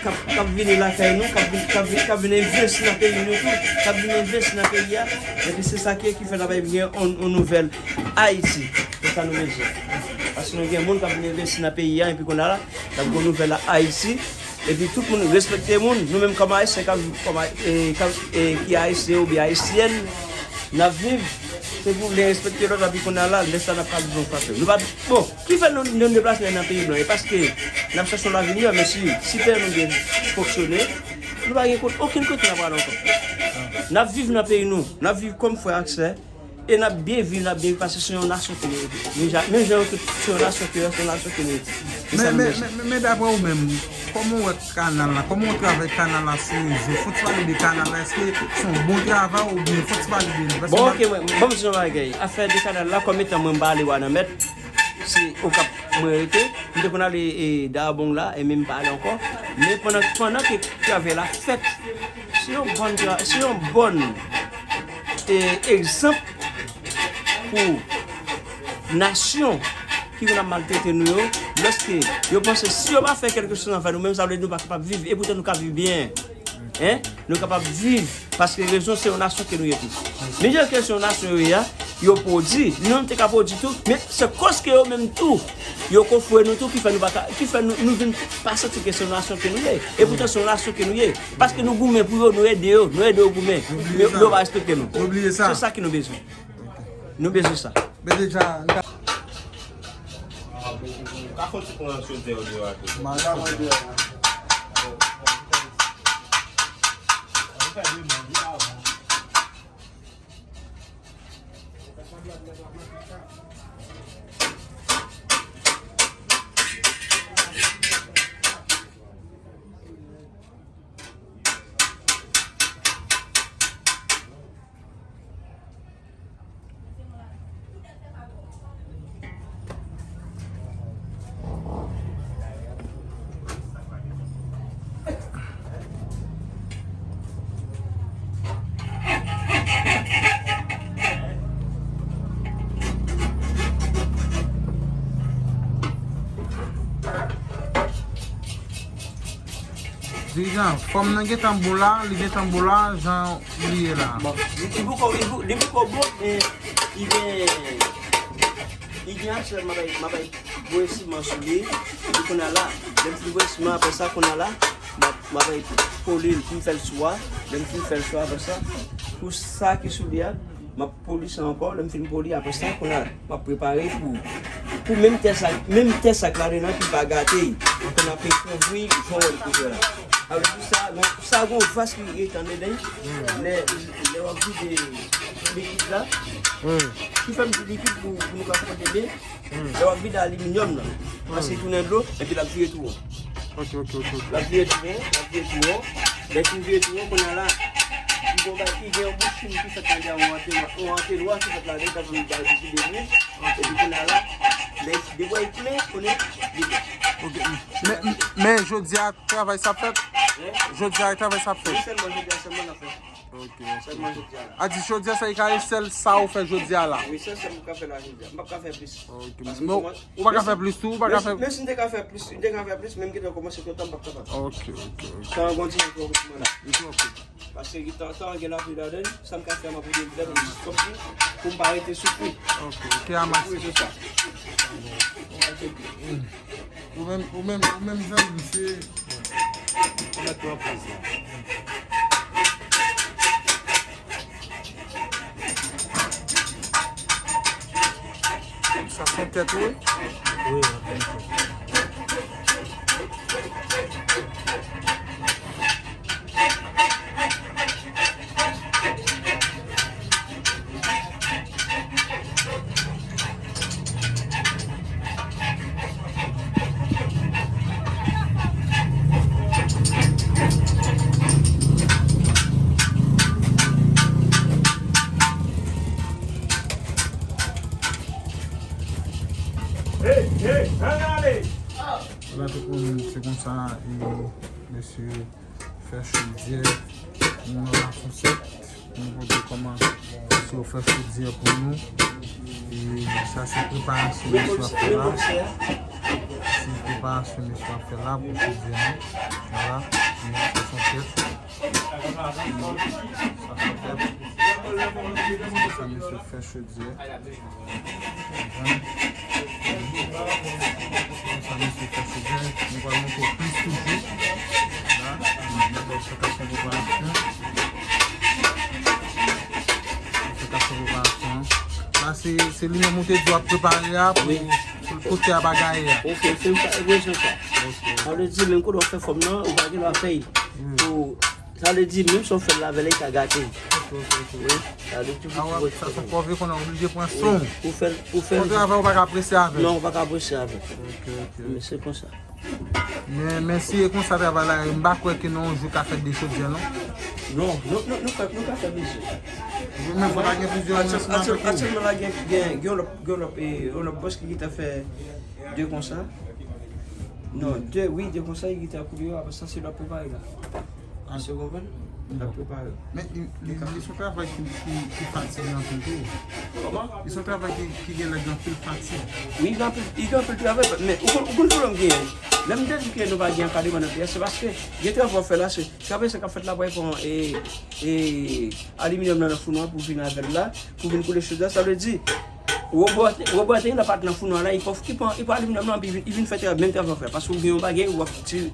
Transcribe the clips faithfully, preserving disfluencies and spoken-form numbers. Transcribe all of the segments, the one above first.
k ap, k ap vini lakay nou, k ap vin, k ap vin, k ap vin envesti nan peyi nou tou, k ap vin envesti nan peyi a. Epi se sa ki, ki fè n ap gen yon, yon nouvèl Ayiti. Se sa nou bezwen. Paske nou gen moun k ap vin envesti nan peyi a, epi kounye a la, n ap gen yon nouvèl Ayiti. Epi tout moun respekte moun, nou menm kòm Ayisyen, k ap, kòm Ay-, e, k ap, e, ki Ayisyen oubyen Ayisyèn, n ap viv, se pou len respekte lòt, epi kounye a la, lè sa n ap ka viv ansanm. Nou pa, bon, ki fè nou, nou deplase nan peyi nou an? E paske n ap chèche yon lavi miyò, men si, si peyi nou byen fonksyone, nou pa gen kot, okenn kote n ap pral ankò. N ap viv nan peyi nou, n ap viv kòm frè ak sè, e n ap byen viv, n ap byen viv, paske se yon nasyon ke nou ye tou. Menm jan, menm jan yo tout, se yon nasyon ke, se yon nasyon ke nou ye tou. Se sa nou bezwen. Men, men, men, men daprè ou menm, kòman w wè kanal la? Kòman w twouve kanal la sou rezo? Fò w ti pale de kanal la, èske se yon bon travay oubyen fò w ti pale de li? Paske bon, ok, mwen, ban m di yon bagay. Afè de kanal la, kòm etan mwen m pa ale Wanament, se Okap mwen rete. M te konn ale, e, Dayabong la, e men m pa ale ankò. Men pandan, pandan ke travay la fèt, se yon bòn tra-, se yon bòn, e, egzanp pou nasyon ki konn ap maltrete nou yo, lòske yo panse si yo pa fè kèlke chòz anvè nou menm, sa vle di nou pa kapab viv, e poutan nou ka viv byen. Hein? Nou kapab viv, paske rezon se yon nasyon ke nou ye tou. Men jan ke se yon nasyon yo ye a, yo pwodui, nou menm te ka pwodui tou, men se kòz ke yo menm tou, yo kofre nou tou, ki fè nou pa ka, ki fè nou, nou vin pa santi ke se yon nasyon ke nou ye. E poutan se yon nasyon ke nou ye. Paske nou goumen pou yo, nou ede yo, nou ede yo goumen. Men yo pa respekte nou. Nou bliye sa. Se sa ki nou bezwen. Nou bezwen sa. Mete dja, n ka. Ka fon ti pran sou dèyè yo tou. Madan mwen deyò. Dirijan, fòm nan gentan bon la, li gentan bon la, jan li ye la. Bon, li, li poko, li po-, li poko bon, men li gen, li gen aswè, m a bay, m a bay voye siman sou li. Epi kounye a la, lè m fin voye siman, apre sa, kounye a la, m a, m a bay kole l pou m fè l sou a. Lè m fin fè l sou a, apre sa, pou sa ki sou li a, m ap poli sa ankò, lè m fin poli, apre sa, kounye a, m ap prepare pou, pou menm tè sa, menm tè sa k ladan an pou l pa gate. Kounye a, m ap kouvri l, jan w wè l kouvri la. Avèk tout sa, bon, sa gon vas ki rete anndan l. Lè, lè w ap vide likid la, ki fè m di likid pou, pou nou ka konprann byen. Lè w ap vide aliminyòm nan, paske li tounen dlo, epi l ap vire tou won. Ok, ok, ok, ok. L ap vire tou won, l ap vire tou won. Lè l fin vire tou won, kounye a la, li gen yon bagay, li gen yon bouchon ki fèt ladan, yon antenwa, yon antenwa ki fèt ladan, k ap vin bay bouchon de lwil. Epi kounye a la, lè, depi w plen, kounye a, li bon. Ok. Men, men jodi a, travay sa ap fèt? Hein? Jodi a, travay sa ap fèt? Wi, sèlman jodi a, sèlman n ap fè. Ok, ok. Sèlman jodi a la. A di jodi a, sa e ka sèl sa ou fè jodi a la? Wi, sèl sa m ka fè la jodi a. M p ap ka fè plis. Ok. Paske men ou, ou pa ka fè plis tou, ou pa ka fè. Men si m te ka fè plis, m te ka fè plis, men m gentan kòmanse twò ta, m p ap kapab. Ok, ok, ok. Tan an gon ti jan twò kout mwen la. Li twò kout. Paske tan, tan an gen lapli ladan l, sa m ka fè, m ap oblije fè l, m jis kòmsi pou m pa rete soufri. Ok, ok, amase. Pou rezon sa. Ou menm, ou menm, ou menm zanmi, se Ou mèt pran poz la. Sa se tèt ou? Wi, wi. Hey, hey, ann ale! Ala tout moun, se konsa, e, mesye, fè chodyè, nou nan la fonsèt, nou pote kòman misye yo fè chodyè pou nou. E sa se preparasyon misye ap fè la. Ti preparasyon mesye ap fè la pou chodyè nou. Vwala, sa se yon tèt. Sa se yon tèt. Sa mesye fè chodyè. Sa mesye fè chodyè. Nou pral montre w plis toujou. La, nou fè preparasyon. Nou fè preparasyon. La, se, se li menm ou te di w ap prepare a pou, pou kote a bagay a. Ok, se sa, e vre, se sa. Ok. Sa vle di, menm kote w ap fè fòm nan, ou pa gen dwa fè l pou, sa vle di, menm si w fè l avè l, li ka gate. Ok, ok, ok. Wi, sa vle di, ou sa fè fòm. Pòv konnen oblije pran swen w. Pou fè l, pou fè l. Kontrè avè, ou pa ka prese avè l. Non, ou pa ka prese avè l. Ok, ok. Men se konsa. Men, men si e konsa travay la ye, m pa kwè ke nan yon jou ka fè de chodyè, non. Non, non, non, nou ka, nou ka fè plizyè. Men fò ta gen plizyè moun ansanm avèk ou. Aktyèlman la, gen, gen, gen yon lòt, gen yon lòt, e, yon lòt bòs ki gentan fè de konsa. Non, de, wi, de konsa, li gentan koule yo, apre sa, se lòt prepare la. Èske w konprann? L ap prepare. Men li, li, li se yon travay ki, ki, ki fatige anpil tou. Kòman? Li se yon travay ki, ki gen lè gen anpil fatig. Wi, li gen anpil, li gen anpil travay, men ou konn, ou konn pwoblèm genyen. Lè m te di ke nou pa gen ankadreman nan peyi a, se paske gen travay w ap fè la, se travay sa k ap fèt la, pou pran, e, e, aliminyòm nan, nan founwa pou vin avè l la, pou vin koule chodyè, sa vle di, wobò, wobò te la pa t nan founwa la, li pran, li pran, li pran aliminyòm nan, epi li vin, li vin fè tra-, menm travay w ap fè. Paske w gen yon bagay, w ap ti-,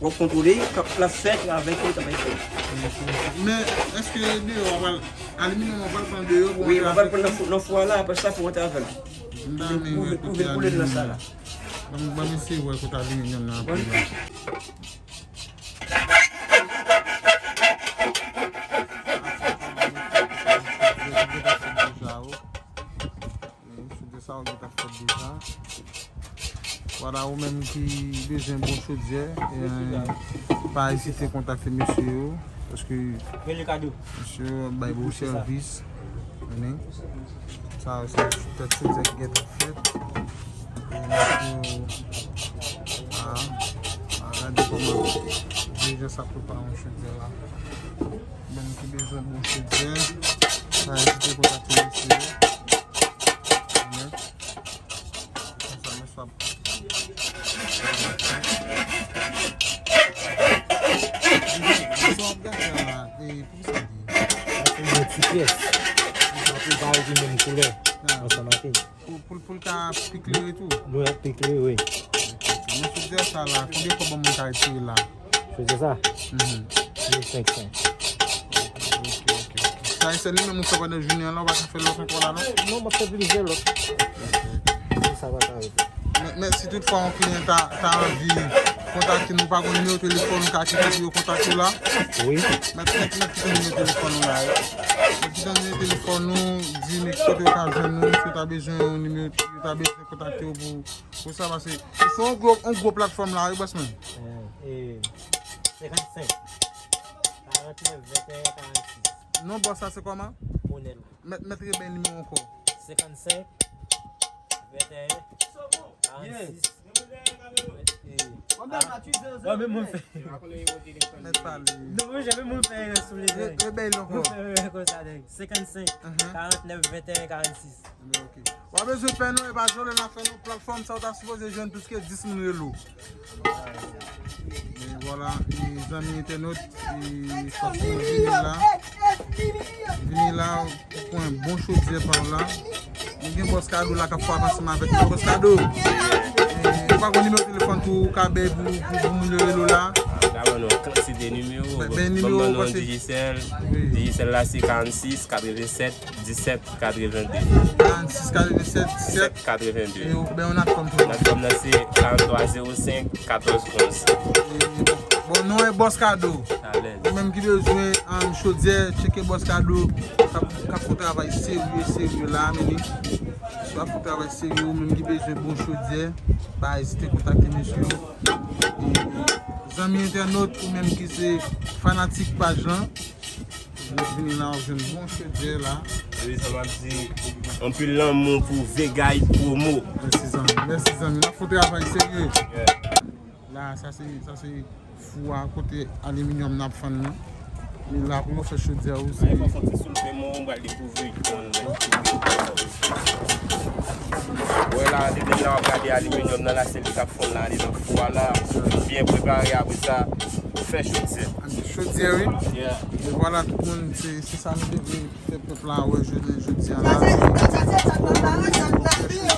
w ap kontwole, k ap, l ap fè travay ke w ta bay fè. Men, èske deyò a pral, aliminyòm an pral pran deyò pou... Wi, w ap pral pran nan fou, nan fou a la, apre sa pou w antre avè l. Pou vin, pou vin koule nan sa la. Ban m, ban m eseye wè kote aliminyòm nan ap pran. Chodyè sa yo gentan fèt deja. Vwala, ou menm ki bezwen bon chodyè, e, pa ezite kontakte mesye yo, paske mesye yo ap bay bon sèvis. Sa yo se tèt chodyè ki gentan fèt. E, mesye yo, a, a, gade kòman dirijan sa prepare yon chodyè la. Menm ki bezwen bon chodyè, pa ezite kontakte mesye yo. Konsa, mesye ap... Sa w ap gade la, e, pou ki sa l ye? Sa se yon ti pyès. Sa pou bay li menm koulè ansanm ak li. Pou, pou, pou l ka pi klere tou? Wi, pi klere, wi. Men chodyè sa la, konbyen kòb yon moun ka retire la? Chodyè sa? Mhm. Mil senk san. Ok, ok, ok. Sa e sèl li menm ou fè pandan jounen an la, ou pa ka fè lòt ankò la, non? Non, m ap fè plizyè lòt. Ok, ok. Se sa pa ka rete. Men, men si toutfwa yon kliyan ta, ta anvi kontakte nou, pa gon nimewo telefòn ou ka kite pou yo kontakte w la? Wi. Mèt, mèt, mèt kite nimewo telefòn ou la, wi. Mèt kite nimewo telefòn ou, di nou kote yo ka jwenn nou, si yo ta bezwen yon nimewo, yo ta bezwen kontakte w pou, pou sa, paske se yon gwo, yon gwo platfòm la, wi, bòs mwen. Eh, eh, senkannsenk, karannèf, venteyen, karannsis. Non, bòs la se kòman? Monèl. Mèt, mèt rebe nimewo ankò. Senkannsenk, venteyen, karannsis. Mwen menm mwen fè. Mèt pale. Non, mwen janm mwen fè erè sou le... Re-, rebèy l ankò. Mwen fè erè konsa, nèg. Senkannsenk, karannèf, venteyen, karannsis. Ok. W a bezwen pè non, e pa jole n a fè non, platfòm sa w ta sipoze jwenn plis ke dis moun rele w. Men vwala, e zanmi entènot, e fòk nou vini la. Vini la, ou pran bon chodyè pa w la. Nou gen bòs Kado la k ap frape ansanm avèk nou. Bòs Kado, e, ou pa gon nimewo telefòn tou ou ka bay pou, pou, pou moun yo rele w la? M ka ban nou yon kantite nimewo. Bay, bay nimewo w, paske Digicel, wi. Digicel la se karannsis, katrevennsèt, disèt, katrevende. Karannsis, katrevennsèt, disèt, katrevende. E ou bay yon natcom tou? Natcom nan se karanntwa zewo senk, katòz onz. E, bon, non e bòs Kado. Alèz. Ou menm ki bezwen, um, chodyè, tcheke bòs Kado. K ap, k ap fè yon travay serye, serye la, men li. Si w ap fè yon travay serye, ou menm ki bezwen bon chodyè, pa ezite kontakte mesye yo. E, zanmi entènot, ou menm ki se fanatik paj lan, vini la, w ap jwenn bon chodyè la. Wi, sa m ap di, anpil lanmou pou Vegay Promo. Mèsi, zanmi. Mèsi, zanmi. N ap fè yon travay serye. Yeah. La, sa se, sa se fou a kote aliminyòm n ap fann nan. Li la pou yo fè chodyè osi. Mwen la, depi la, w ap gade aliminyòm nan la, se li k ap fonn la, andedan fou a la. Byen prepare, apre sa, fè chodyè. Chodyè, wi. Yeah. E vwala, tout moun, se, se sa nou te vle fè pèp la wè jodi, jodi a la.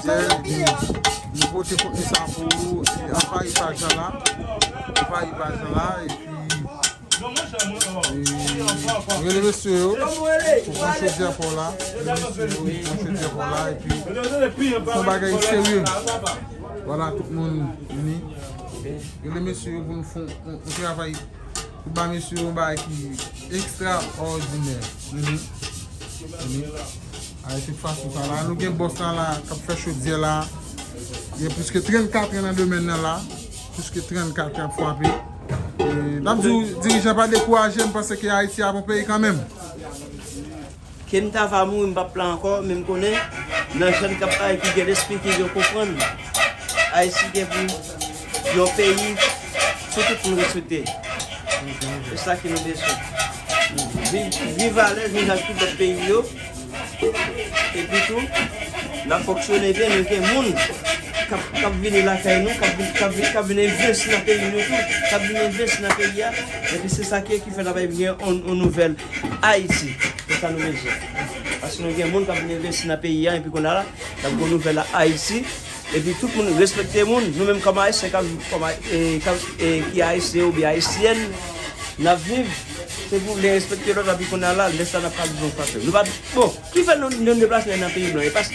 Fè chodyè, epi nou pote kontni sa pou ou, e anvayi paj la la. Anvayi paj la la, epi E, rele mesye yo pou pran chodyè pa w la. Rele mesye yo pou pran chodyè pa w la. Epi, se yon bagay serye. Vwala, tout moun vini. Rele mesye yo pou nou fè yon, yon, yon travay, pou ba mesye yo yon bagay ki ekstraòdinè. Mhm. Mhm. Ay, tout fason sa la, nou gen bòs la la, k ap fè chodyè la. Gen plis ke trannkat an nan domèn nan la. Plis ke trannkat k ap frape. E, n ap di w, dirijan, pa dekouraje, m panse ke Ayiti ap yon peyi kanmenm. Ke m ta va mouri, m p ap la ankò, men m konnen, nan jèn k ap pale, ki gen lespri, ki gen konprann, Ayiti gen pou yon peyi pou tout moun respekte. Se sa ke nou bezwen. Viv, viv alèz, nou jan tout lòt peyi yo. Epi tou, n ap fonksyone byen, nou gen moun k ap, k ap vini lakay nou, k ap vin, k ap vin, k ap vin envesti nan peyi nou tou, k ap vin envesti nan peyi a. Epi se sa ki, ki fè n ap gen yon, yon nouvèl Ayiti. Se sa nou bezwen. Paske nou gen moun k ap vin envesti nan peyi a, epi kounye a la, n ap gen yon nouvèl Ayiti. Epi tout moun respekte moun, nou menm kòm Ayisyen, kòm, kòm, e, kòm, e, ki Ayisyen oubyen Ayisyèn, n ap viv, se pou nou respekte lòt, epi kounye a la, lè sa n ap ka viv ansanm. Nou pa, bon, ki fè nou, nou deplase nan peyi blan? E pas-